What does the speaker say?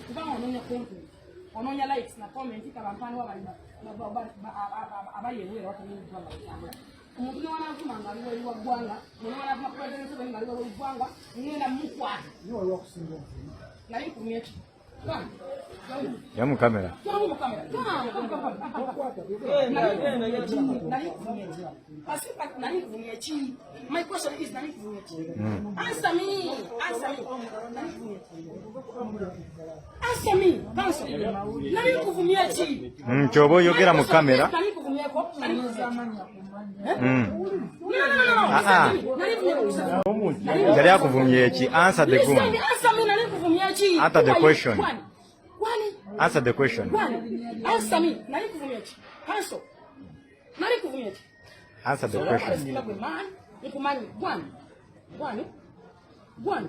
Kubanga onoonya content, onoonya likes na comment. Kabampani wabali abali ebweru batamanyi ggwanga butambula. Omuntu newanavuma nga ali weru wa ggwanga, newanavuma President Museveni nga ali weru wa ggwanga, ngenda mukwata. Nali nkumye ki? Ya mu kamera. Jangu mu kamera. Nali nkumye ki? Nali nkumye ki? My question is, nali nkumye ki? Answer me, answer me. Nali nkumye ki? Answer me, answer. Nali nkuvumye ki? Kyoba oyogera mu kamera. Nali nkuvumyeko? Nali nkuvumye ki? No, no, no, no. Ah, ah. Nali nkuvumye. Yali akuvumye ki? Answer the Listen, gun. answer me, nali nkuvumye ki? Answer the Who are you? question. Gwani? Gwani? Answer the question. Gwani? Answer me. Nali nkuvumye ki? Answer. Nali nkuvumye ki? Answer the question. Gwe man, nkumanyi. Gwani? Gwani? Gwani?